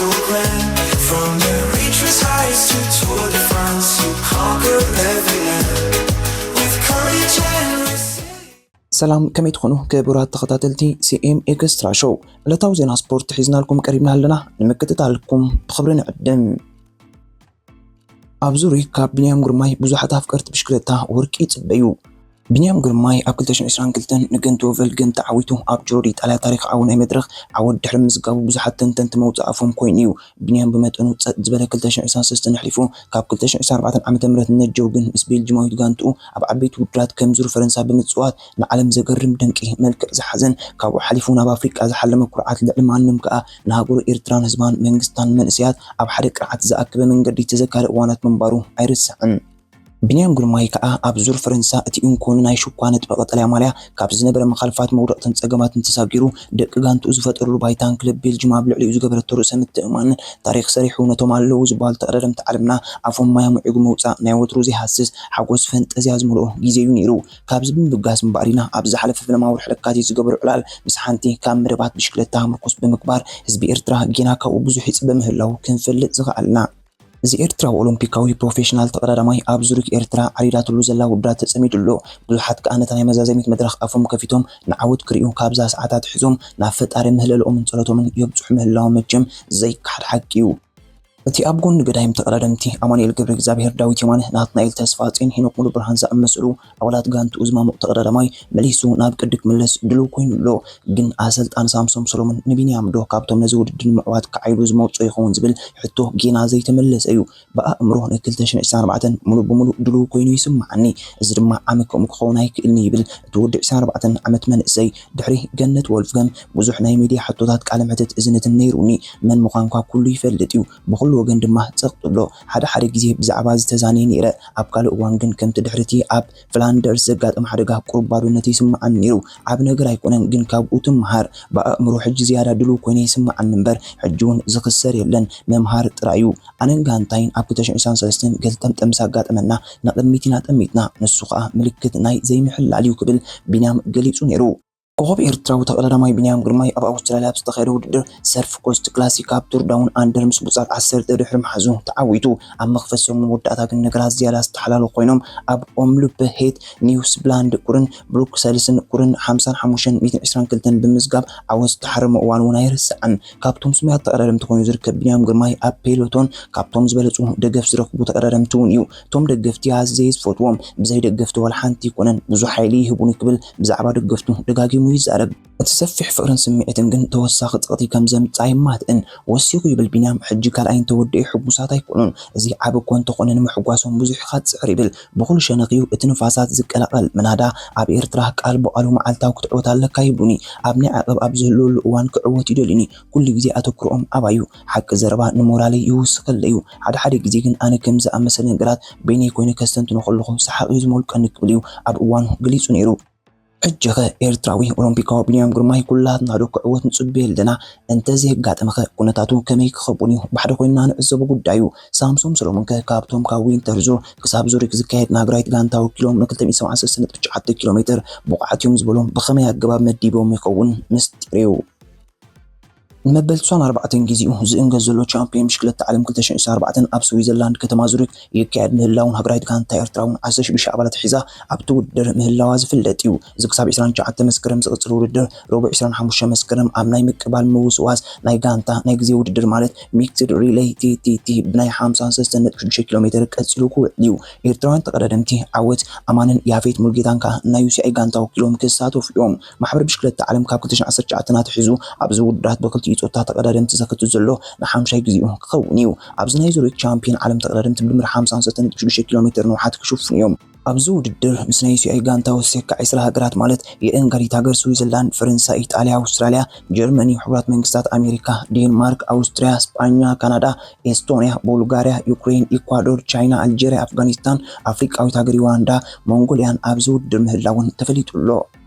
From the reaches highest to Tour de France, you conquer every land with courage and resilience. ሰላም፣ ከመይ ትኾኑ ክቡራት ተኸታተልቲ ሲ ኤም ኤክስትራ ሾው? ዕለታዊ ዜና ስፖርት ሒዝናልኩም ቀሪብና ኣለና። ንምክትታልኩም ብኽብሪ ንዕድም። ኣብ ዙሪክ ካብ ቢንያም ግርማይ ብዙሓት ኣፍቀርቲ ብሽክለታ ወርቂ ይጽበዩ። ቢንያም ግርማይ ኣብ ክልተ ሽሕን ዕስራን ክልተን ንገንት ወቨልገን ተዓዊቱ ኣብ ጁሮ ዲ ኢጣልያ ታሪኻዊ ናይ መድረኽ ዓወት ድሕሪ ምዝጋቡ ብዙሓት ተንተንቲ መውጽኢ ኣፎም ኮይኑ እዩ። ቢንያም ብመጠኑ ጸጥ ዝበለ ክልተ ሽሕን ዕስራን ሰለስተን ኣሕሊፉ ካብ ክልተ ሽሕን ዕስራን ኣርባዕተን ዓመተ ምህረት ነጀው ግን ምስ ቤልጅማዊት ጋንትኡ ኣብ ዓበይቲ ውድድራት ከም ዙር ፈረንሳ ብምጽዋት ንዓለም ዘገርም ድንቂ መልክዕ ዝሓዘን ካብኡ ሓሊፉ ናብ ኣፍሪቃ ዝሓለመ ኩርዓት ልዕሊ ማንም ከኣ ንሃገሩ ኤርትራን ህዝባን መንግስታን መንእሰያት ኣብ ሓደ ቅርዓት ዝኣከበ መንገዲ ተዘካሪ እዋናት ምንባሩ ኣይርስዕን። ቢንያም ግርማይ ከኣ ኣብ ዙር ፈረንሳ እቲ እንኮ ንናይ ሽኳ ነጥቢ ቀጠልያ ማልያ ካብ ዝነበረ መኻልፋት መውደቕትን ጸገማትን ተሳጊሩ ደቂ ጋንትኡ ዝፈጠሩሉ ባይታን ክለብ ቤልጅም ኣብ ልዕሊኡ ዝገበረቶ ርእሰ ምትእምማንን ታሪኽ ሰሪሑ ነቶም ኣለዉ ዝበሃሉ ተቐዳደምቲ ዓለምና ኣፎም ማይ ኣሙዒጉ ምውጻእ ናይ ወትሩ ዘይሃስስ ሓጎስ ፈንጠዝያ ዝመልኦ ግዜ እዩ ነይሩ። ካብዚ ብምብጋስ እምበኣር ኢና ኣብ ዝሓለፈ ፈለማ ወርሒ ለካቲት ዝገበሮ ዕላል ምስ ሓንቲ ካብ መደባት ብሽክለታ ምርኩስ ብምግባር ህዝቢ ኤርትራ ጌና ካብኡ ብዙሕ ይጽበ ምህላዉ ክንፈልጥ ዝኸኣልና። እዚ ኤርትራዊ ኦሎምፒካዊ ፕሮፌሽናል ተቐዳዳማይ ኣብ ዙሪክ ኤርትራ ዓሪዳትሉ ዘላ ውድድራት ተጸሚዱ ኣሎ። ብዙሓት ከኣ ነታ ናይ መዛዘሚት መድረኽ ኣፎም ከፊቶም ንዓወት ክርእዩ ካብዛ ሰዓት ኣትሒዞም ናብ ፈጣሪ ምህለልኦምን ጸሎቶምን የብጽሑ ምህላዎም መቸም ዘይከሓድ ሓቂ እዩ። እቲ ኣብ ጎኒ ገዳይም ተቐዳደምቲ ኣማኑኤል ገብረ እግዚኣብሔር፣ ዳዊት የማነ፣ ናትናኤል ተስፋጽዮን፣ ሄኖክ ሙሉብርሃን ዝኣመሰሉ ኣባላት ጋንትኡ ዝማሙቕ ተቐዳዳማይ መሊሱ ናብ ቅዲ ክምለስ ድሉው ኮይኑ ኣሎ። ግን ኣሰልጣኒ ሳምሶም ሰሎሞን ንቢንያም ዶ ካብቶም ነዚ ውድድር ንምዕዋት ክዓይሉ ዝመውጽኦ ይኸውን ዝብል ሕቶ ጌና ዘይተመለሰ እዩ። ብኣእምሮ ን ክልተ ሽሕን ዕስራን ኣርባዕተን ሙሉእ ብሙሉእ ድሉው ኮይኑ ይስምዓኒ። እዚ ድማ ዓሚ ከምኡ ክኸውን ኣይክእልን ይብል እቲ ወዲ ዕስራን ኣርባዕተን ዓመት መንእሰይ። ድሕሪ ገነት ወልፍገም ብዙሕ ናይ ሚድያ ሕቶታት ቃለ መሕትት እዝነትን ነይሩኒ። መን ምዃንኳ ኩሉ ይፈልጥ እዩ። ብኹሉ ወገን ድማ ጸቕጢ ኣሎ። ሓደ ሓደ ግዜ ብዛዕባ ዝተዛነየ ነይረ። ኣብ ካልእ እዋን ግን ከምቲ ድሕሪቲ ኣብ ፍላንደርስ ዘጋጠመ ሓደጋ ቁሩብ ባዶነት ይስምዓኒ ነይሩ። ዓቢ ነገር ኣይኮነን፣ ግን ካብኡ ትምሃር። ብኣእምሮ ሕጂ ዝያዳ ድሉው ኮይነ ይስምዓኒ እምበር፣ ሕጂ እውን ዝኽሰር የለን፣ ምምሃር ጥራይ እዩ። ኣነን ጋንታይን ኣብ ክልተ ሽሕን ዕስራን ሰለስተን ገልጠምጠም ምስ ኣጋጠመና፣ ንቕድሚት ኢና ጠሚትና፣ ንሱ ኸኣ ምልክት ናይ ዘይምሕላል እዩ ክብል ቢንያም ገሊጹ ነይሩ። ኮኾብ ኤርትራዊ ተቐዳዳማይ ቢንያም ግርማይ ኣብ ኣውስትራልያ ኣብ ዝተኻየደ ውድድር ሰርፍ ኮስት ክላሲክ ኣብ ቱር ዳውን ኣንደር ምስ ቡጻት ዓሰርተ ድሕሪ ምሓዙ ተዓዊቱ። ኣብ መኽፈት ሰሙን መወዳእታ ግን ነገራት ዝያዳ ዝተሓላለኹ ኮይኖም ኣብ ኦምሉፕ ሄት ኒውስብላንድ ኩርን ብሩክሰልስን ኩርን ሓምሳን ሓሙሽተን ሚእትን ዕስራን ክልተን ብምዝጋብ ዓወት ዝተሓረሞ እዋን እውን ኣይርስዕን። ካብቶም ስሙያት ተቐዳደምቲ ኮይኑ ዝርከብ ቢንያም ግርማይ ኣብ ፔሎቶን ካብቶም ዝበለጹ ደገፍ ዝረኽቡ ተቐዳደምቲ እውን እዩ። እቶም ደገፍቲ ኣዝየ ዝፈትዎም፣ ብዘይ ደገፍቲ ዋላ ሓንቲ ኣይኮነን፣ ብዙሕ ሓይሊ ይህቡኒ ክብል ብዛዕባ ደገፍቱ ደጋጊሙ ይዛረብ። እቲ ሰፊሕ ፍቕርን ስምዒትን ግን ተወሳኺ ጸቕጢ ከም ዘምጽእ ኣይማትእን። ወሲኹ ይብል ቢንያም፣ ሕጂ ካልኣይ እንተወዲኤ ሕጉሳት ኣይኮኑን። እዚ ዓቢ እኮ እንተኾነ ንምሕጓሶም ብዙሕ ኢኻ ትጽዕር ይብል። ብኹሉ ሸነኽ እዩ እቲ ንፋሳት ዝቀላቐል። ምናዳ ኣብ ኤርትራ ቃል ብቓሉ መዓልታዊ ክትዕወት ኣለካ ይብሉኒ። ኣብ ናይ ዓቐብ ኣብ ዝህልወሉ እዋን ክዕወት ይደልዩኒ። ኩሉ ግዜ ኣተኩሮኦም ኣባይ እዩ። ሓቂ ዘረባ ንሞራለይ ይውስኸለይ እዩ። ሓደ ሓደ ግዜ ግን ኣነ ከም ዝኣመሰለ ነገራት በይነይ ኮይነ ከስተንትኖ ከለኹ ሰሓቕ እዩ ዝመልቀኒ ክብል እዩ ኣብ እዋኑ ገሊጹ ነይሩ። ሕጂ ኸ ኤርትራዊ ኦሎምፒካዊ ቢንያም ግርማይ ኩላትና ዶ ክዕወት ንጽበዮ ኣለና? እንተዘየጋጠመ ኸ ኩነታቱ ከመይ ክኸውን እዩ? ብሓደ ኮይንና ንዕዘቦ ጉዳይ እዩ። ሳምሶም ሰሎሞን ከ ካብቶም ካብ ዊንተር ዙር ክሳብ ዙሪክ ዝካየድ ንሃገራዊት ጋንታ ወኪሎም ን ክልተ ሚእቲ ሰብዓን ሰለስተን ነጥቢ ትሽዓተ ኪሎ ሜትር ብቑዓት እዮም ዝበሎም ብኸመይ ኣገባብ መዲቦም ይኸውን? ምስጢር እዩ። ንመበል ትስዓን ኣርባዕተን ግዜኡ ዝእንገድ ዘሎ ቻምፒዮን ብሽክለታ ዓለም ክልተ ሽሕን ዕስራን ኣርባዕተን ኣብ ስዊዘርላንድ ከተማ ዙሪክ ይካየድ ምህላውን ሃገራዊት ጋንታ ኤርትራ እውን ዓሰርተ ሽዱሽተ ኣባላት ሒዛ ኣብቲ ውድድር ምህላዋ ዝፍለጥ እዩ። እዚ ክሳብ ዕስራን ትሽዓተን መስከረም ዝቕጽል ውድድር ረቡዕ ዕስራን ሓሙሽተን መስከረም ኣብ ናይ ምቅባል ምውስዋስ ናይ ጋንታ ናይ ግዜ ውድድር ማለት ሚክስድ ሪሌይ ቲ ቲ ቲ ብናይ ሓምሳን ሰለስተን ነጥቢ ሽዱሽተ ኪሎ ሜትር ቀጺሉ ክውዕል እዩ። ኤርትራውያን ተቐዳደምቲ ዓወት ኣማንን ያፌት ሙልጌታን ከኣ ናይ ዩ ሲ ኣይ ጋንታ ወኪሎም ክሳተፉ እዮም። ማሕበር ብሽክለታ ዓለም ካብ ክልተ ሽሕን ዓሰርተ ትሽዓተን ኣትሒዙ ኣብዚ ውድድራት ብክልቲኡ ጾታ ተቐዳደምቲ ዘክትት ዘሎ ንሓምሻይ ግዜኡ ክኸውን እዩ። ኣብዚ ናይ ዙሪክ ቻምፒዮን ዓለም ተቐዳደምቲ ብድምር ሓምሳን ሰለስተን ነጥቢ ሽዱሽተ ኪሎ ሜትር ንውሓት ክሽፍኑ እዮም። ኣብዚ ውድድር ምስ ናይ ዩ ሲ ኣይ ጋንታ ወሲኽካ ዕስራ ሃገራት ማለት የእንጋዲት ሃገር፣ ስዊዘርላንድ፣ ፈረንሳ፣ ኢጣልያ፣ ኣውስትራልያ፣ ጀርመኒ፣ ሕቡራት መንግስታት ኣሜሪካ፣ ዴንማርክ፣ ኣውስትርያ፣ ስጳኛ፣ ካናዳ፣ ኤስቶንያ፣ ቡልጋርያ፣ ዩክሬን፣ ኢኳዶር፣ ቻይና፣ ኣልጀርያ፣ ኣፍጋኒስታን፣ ኣፍሪቃዊት ሃገር ዩጋንዳ፣ ሞንጎልያን ኣብዚ ውድድር ምህላውን ተፈሊጡ ኣሎ።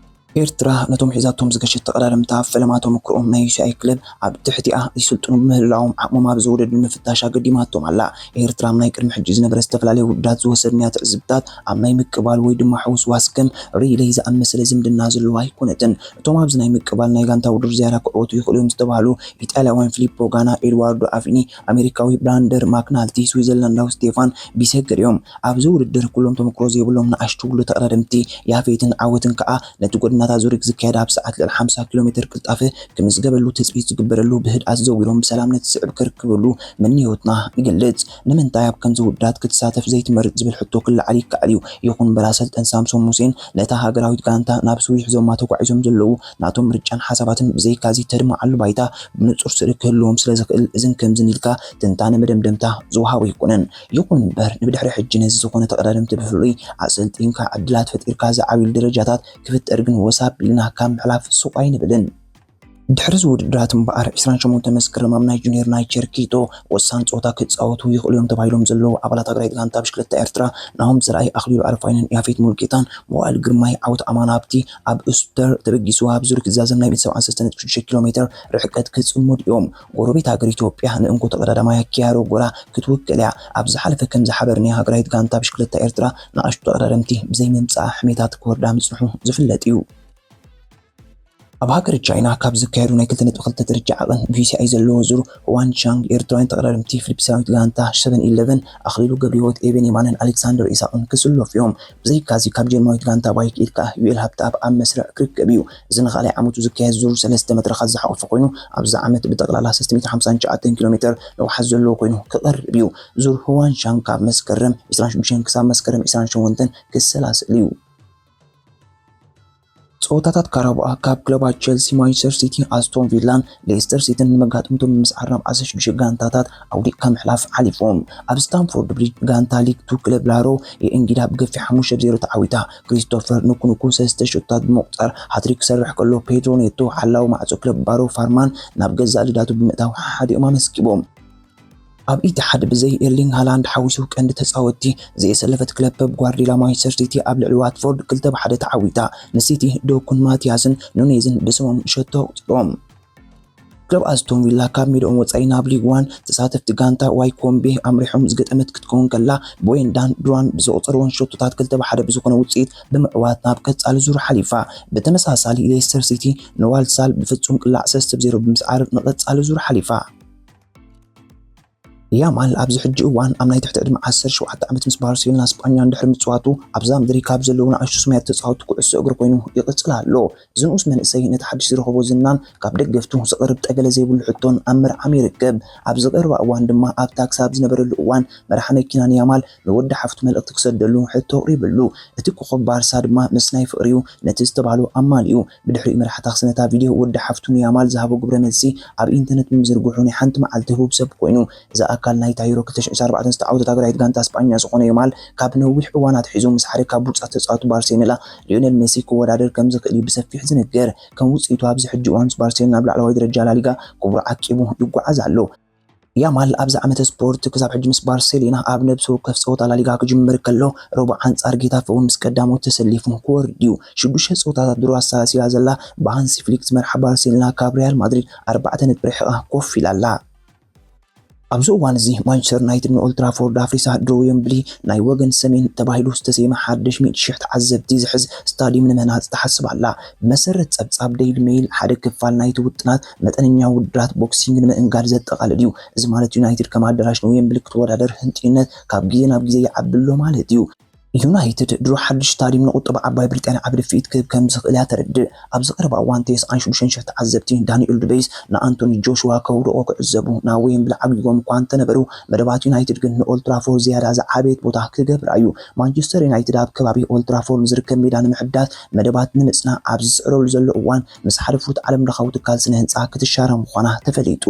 ኤርትራ ነቶም ሒዛቶም ዝገሸት ተቐዳደምታ ፈለማ ተመክሮኦም ናይ ዩ ሲ ኣይ ክለብ ኣብ ትሕቲኣ ይስልጥኑ ብምህላዎም ዓቕሞም ኣብዚ ውድድር ንምፍታሽ ኣገዲማቶም ኣላ። ኤርትራ ኣብ ናይ ቅድሚ ሕጂ ዝነበረ ዝተፈላለየ ውድድራት ዝወሰድናያ ትዕዝብታት ኣብ ናይ ምቅባል ወይ ድማ ሕውስዋስ ከም ሪሌይ ዝኣመሰለ ዝምድና ዘለዋ ኣይኮነትን። እቶም ኣብዚ ናይ ምቅባል ናይ ጋንታ ውድድር ዝያዳ ክዕወቱ ይኽእሉ እዮም ዝተባህሉ ኢጣልያውያን ፊሊፖ ጋና፣ ኤድዋርዶ ኣፊኒ፣ ኣሜሪካዊ ብራንደር ማክናልቲ፣ ስዊዘርላንዳዊ ስቴፋን ቢሰገር እዮም። ኣብዚ ውድድር ኩሎም ተመክሮ ዘይብሎም ንኣሽቱ ውሉድ ተቐዳደምቲ ያፌትን ዓወትን ከኣ ነቲ ጎደናታት ዙሪክ ዝካየድ ኣብ ሰዓት ልዕሊ ሓምሳ ኪሎ ሜትር ቅልጣፈ ክምዝገበሉ ትጽቢት ዝግበረሉ ብህድኣት ዘዊሮም ብሰላም ነቲ ስዕብ ክርክብሉ ምንዮትና ይገልጽ። ንምንታይ ኣብ ከምዚ ውድድራት ክትሳተፍ ዘይትመርጽ ዝብል ሕቶ ክለዓል ይከኣል እዩ። ይኹን እምበር ኣሰልጠን ሳምሶን ሙሴን ነታ ሃገራዊት ጋንታ ናብ ስዊስ ሒዞማ ተጓዒዞም ዘለዉ ናቶም ምርጫን ሓሳባትን ብዘይካዚ ተድምዓሉ ባይታ ብንጹር ስእሊ ክህልዎም ስለ ዝኽእል እዝን ከምዝን ኢልካ ትንታነ መደምደምታ ዝወሃቦ ኣይኮነን። ይኹን እምበር ንብድሕሪ ሕጂ ነዚ ዝኾነ ተቐዳደምቲ ብፍሉይ ኣሰልጢንካ ዕድላት ፈጢርካ ዝዓብዩሉ ደረጃታት ክፍጠር ግን ወስ ኣቢልና ካብ ምሕላፍ ሱቕ ኣይንብልን። ድሕሪ እዚ ውድድራት እምበኣር ዕስራን ሸሞንተ መስከረም ኣብ ናይ ጁኒየር ናይቸር ኪቶ ወሳኒ ጸወታ ክጻወቱ ይኽእሉ እዮም ተባሂሎም ዘለዉ ኣባላት ሃገራዊት ጋንታ ብሽክለታ ኤርትራ ናሆም ዘርኣይ፣ ኣኽሊሉ ኣረፋይነን ያፌት ሙሉጌታን መዋእል ግርማይ፣ ዓወት ኣማን ሃብቲ ኣብ ኡስተር ተበጊሱ ኣብ ዙሪክ ዝዛዘም ናይ ሚእቲ ሰብዓን ሰለስተን ነጥቢ ሽዱሽተ ኪሎ ሜትር ርሕቀት ክጽመዱ እዮም። ጎረቤት ሃገር ኢትዮጵያ ንእንኮ ተቐዳዳማያ ኪያሮ ጎራ ክትውክል እያ። ኣብ ዝሓለፈ ከም ዝሓበርናዮ ሃገራዊት ጋንታ ብሽክለታ ኤርትራ ንኣሽቱ ተቐዳደምቲ ብዘይ ምምጻኣ ሕሜታት ክወርዳ ምጽንሑ ዝፍለጥ እዩ። ኣብ ሃገር ቻይና ካብ ዝካየዱ ናይ ክልተ ነጥቢ ክልተ ደረጃ ዓቐን ቢ ሲ ኣይ ዘለዎ ዙር ዋን ቻንግ ኤርትራውያን ተቐዳደምቲ ፊሊፕስያዊት ጋንታ ሰቨን ኢለቨን ኣኽሊሉ ገብረህይወት፣ ኤቤን የማነን ኣሌክሳንደር ኢሳቕን ክስለፉ እዮም። ብዘይካዚ ካብ ጀርመናዊት ጋንታ ባይክ ኢድ ከኣ ዩኤል ሃብተኣብ ኣብ መስርዕ ክርከብ እዩ። እዚ ንኻልኣይ ዓመቱ ዝካየድ ዙር ሰለስተ መድረኻት ዝሓቖፈ ኮይኑ ኣብዚ ዓመት ብጠቕላላ ሰለስተ ሚእቲ ሓምሳን ትሽዓተን ኪሎ ሜትር ንውሓት ዘለዎ ኮይኑ ክቐርብ እዩ። ዙር ዋን ቻንግ ካብ መስከረም ዕስራን ሽዱሽተን ክሳብ መስከረም ዕስራን ሸሞንተን ክሰላሰል እዩ። ጸወታታት ካራባኦ ካፕ ክለባት ቸልሲ፣ ማንቸስተር ሲቲ፣ ኣስቶን ቪላን ሌስተር ሲቲን ንመጋጥምቶም ብምስዓር ናብ ዓሰርተ ሽዱሽተ ጋንታታት ኣውዲቕካ ምሕላፍ ሓሊፎም። ኣብ ስታንፎርድ ብሪጅ ጋንታ ሊግ ቱ ክለብ ላሮ የእንጊዳ ብገፊሕ ሓሙሽተ ብ ዜሮ ተዓዊታ። ክሪስቶፈር ንኩንኩ ሰለስተ ሸቶታት ብምቑጻር ሃትሪክ ክሰርሕ ከሎ፣ ፔድሮ ኔቶ ሓላዊ ማዕጾ ክለብ ባሮ ፋርማን ናብ ገዛእ ልዳቱ ብምእታው ሓሓዲኦም ኣመስኪቦም። ኣብ ኢትሓድ ብዘይ ኤርሊንግ ሃላንድ ሓዊሱ ቀንዲ ተጻወትቲ ዘየሰለፈት ክለብ ፐፕ ጓርዲዮላ ማንቸስተር ሲቲ ኣብ ልዕሊ ዋትፎርድ ክልተ ብ ሓደ ተዓዊታ። ንሲቲ ዶኩን ማቲያስን ኑኔዝን ብስሞም ሸቶ ኣቑጺሮም። ክለብ ኣስቶን ቪላ ካብ ሜዳኦም ወጻኢ ናብ ሊግ ዋን ተሳተፍቲ ጋንታ ዋይኮምቤ ኣምሪሖም ዝገጠመት ክትከውን ከላ፣ ቦየንዳን ድራን ብዘቑጸርዎን ሸቶታት ክልተ ብ ሓደ ብዝኾነ ውጽኢት ብምዕዋት ናብ ቀጻሊ ዙር ሓሊፋ። ብተመሳሳሊ ሌስተር ሲቲ ንዋልሳል ብፍጹም ቅላዕ ሰለስተ ብ ዜሮ ብምስዓር ንቐጻሊ ዙር ሓሊፋ። ያማል ኣብዚ ሕጂ እዋን ኣብ ናይ ትሕቲ ዕድመ ዓሰርተ ሸውዓተ ዓመት ምስ ባርሴሎና ስጳኛ እንድሕሪ ምጽዋቱ ኣብዛ ምድሪ ካብ ዘለዉ ንኣሽቱ ስሙያት ተጻወትቲ ኩዕሶ እግሪ ኮይኑ ይቕጽል ኣሎ። እዚ ንኡስ መንእሰይ ነቲ ሓድሽ ዝረኸቦ ዝናን ካብ ደገፍቱ ዝቐርብ ጠገለ ዘይብሉ ሕቶን ኣብ ምርዓም ይርከብ። ኣብዚ ቀረባ እዋን ድማ ኣብ ታክሲ ኣብ ዝነበረሉ እዋን መራሒ መኪና ንያማል ንወዲ ሓፍቱ መልእኽቲ ክሰደሉ ሕቶ ኣቕሪብሉ። እቲ ኮኾብ ባርሳ ድማ ምስ ናይ ፍቕሪኡ ነቲ ዝተባህሎ ኣማሊኡ። ብድሕሪኡ መራሒ ታክሲ ነታ ቪድዮ ወዲ ሓፍቱ ንያማል ዝሃቦ ግብረ መልሲ ኣብ ኢንተርነት ብምዝርግሑ ናይ ሓንቲ መዓልቲ ህቡብ ሰብ ኮይኑ። እዚ ኣካል ናይታ ዩሮ ክልተ ሽሕን ዕስራን ኣርባዕተን ዝተዓወተት ሃገራዊት ጋንታ ስጳኛ ዝኾነ የማል ካብ ነዊሕ እዋን ኣትሒዙ ምስ ሓደ ካብ ብሉጻት ተጻወትቲ ባርሴሎና ሊዮኔል ሜሲ ክወዳደር ከም ዝኽእል እዩ ብሰፊሕ ዝንገር። ከም ውጽኢቱ ኣብዚ ሕጂ እዋን ምስ ባርሴሎና ኣብ ላዕለዋይ ደረጃ ላሊጋ ክብሩ ዓቂቡ ይጓዓዝ ኣሎ። ያማል ኣብዚ ዓመተ ስፖርት ክሳብ ሕጂ ምስ ባርሴሎና ኣብ ነብሲ ወከፍ ጸወታ ላሊጋ ክጅምር ከሎ፣ ረቡዕ ኣንጻር ጌታፈ እውን ምስ ቀዳሞት ተሰሊፉ ክወርድ እዩ። ሽዱሽተ ጸወታታት ድሮ ኣሰላሲላ ዘላ ብሃንሲ ፍሊክ ዝመርሓ ባርሴሎና ካብ ሪያል ማድሪድ ኣርባዕተ ነጥቢ ርሒቓ ኮፍ ኢላ ኣላ። ኣብዚ እዋን እዚ ማንቸስተር ዩናይትድ ንኦልትራፎርድ ኣፍሪሳ ድሮ ዌምብሊ ናይ ወገን ሰሜን ተባሂሉ ዝተሰየመ ሓድሽ ሚእቲ ሽሕ ተዓዘብቲ ዝሕዝ ስታድዩም ንምህናጽ ትሓስብ ኣላ። ብመሰረት ጸብጻብ ዴይሊ ሜይል፣ ሓደ ክፋል ናይቲ ውጥናት መጠነኛ ውድድራት ቦክሲንግ ንምእንጋድ ዘጠቓልል እዩ። እዚ ማለት ዩናይትድ ከም ኣዳራሽ ንዌምብሊ ክትወዳደር ህንጥዩነት ካብ ግዜ ናብ ግዜ ይዓቢ ኣሎ ማለት እዩ። ዩናይትድ ድሮ ሓድሽ ስታድዩም ንቁጠባ ዓባይ ብሪጣንያ ዓቢ ድፍኢት ክህብ ከም ዝኽእል እያ ተረድእ። ኣብዚ ቀረባ እዋን ተስዓን ሽዱሽተን ሽሕ ተዓዘብቲ ዳንኤል ዱቤይስ ንኣንቶኒ ጆሽዋ ከውድቖ ክዕዘቡ ናብ ዌምብሊ ዓጊቦም እኳ እንተነበሩ፣ መደባት ዩናይትድ ግን ንኦልትራፎርድ ዝያዳ ዝዓበየት ቦታ ክገብራ እዩ። ማንቸስተር ዩናይትድ ኣብ ከባቢ ኦልትራፎርድ ንዝርከብ ሜዳ ንምሕዳስ መደባት ንምጽናዕ ኣብ ዝስዕረሉ ዘሎ እዋን፣ ምስ ሓደ ፍሉጥ ዓለምለኻዊ ትካል ስነ ህንጻ ክትሻረክ ምዃና ተፈሊጡ።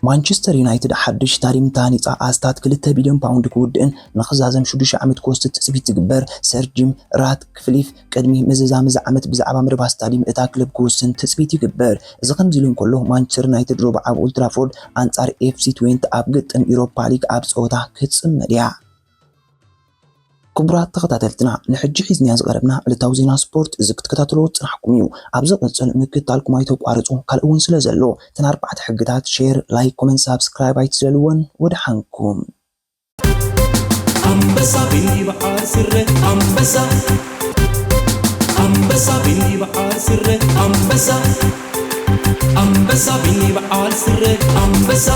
ማንቸስተር ዩናይትድ ሓድሽ ስታድዩም እንተሃኒጻ ኣስታት ክልተ ቢልዮን ፓውንድ ክውድእን ንኽዛዘም ሽዱሽተ ዓመት ክወስድ ትጽቢት ዝግበር ሰር ጂም ራትክሊፍ ቅድሚ ምዝዛም እዚ ዓመት ብዛዕባ መደባት ስታድዩም እታ ክለብ ክውስን ትጽቢት ይግበር። እዚ ከምዚ ኢሉ እንከሎ፣ ማንቸስተር ዩናይትድ ረቡዕ ኣብ ኦልትራፎርድ ኣንጻር ኤፍ ሲ ትዌንቲ ኣብ ግጥም ኢሮፓ ሊግ ኣብ ጸወታ ክትጽመድ እያ። ክቡራት ተኸታተልትና፣ ንሕጂ ሒዝናዮ ዝቐረብና ዕለታዊ ዜና ስፖርት እዚ ክትከታተልዎ ዝጸናሕኩም እዩ። ኣብ ዝቕጽል ምክትታልኩም ኣይተቋርጹ፣ ካልእ እውን ስለ ዘሎ፣ እተን ኣርባዕተ ሕግታት፣ ሼር፣ ላይክ፣ ኮመንት፣ ሳብስክራይብ ኣይትዘልዎን። ወደ ሓንኩም። ኣንበሳ ቢኒ በዓል ስረ ኣንበሳ፣ ኣንበሳ ቢኒ በዓል ስረ ኣንበሳ፣ ኣንበሳ ቢኒ በዓል ስረ ኣንበሳ።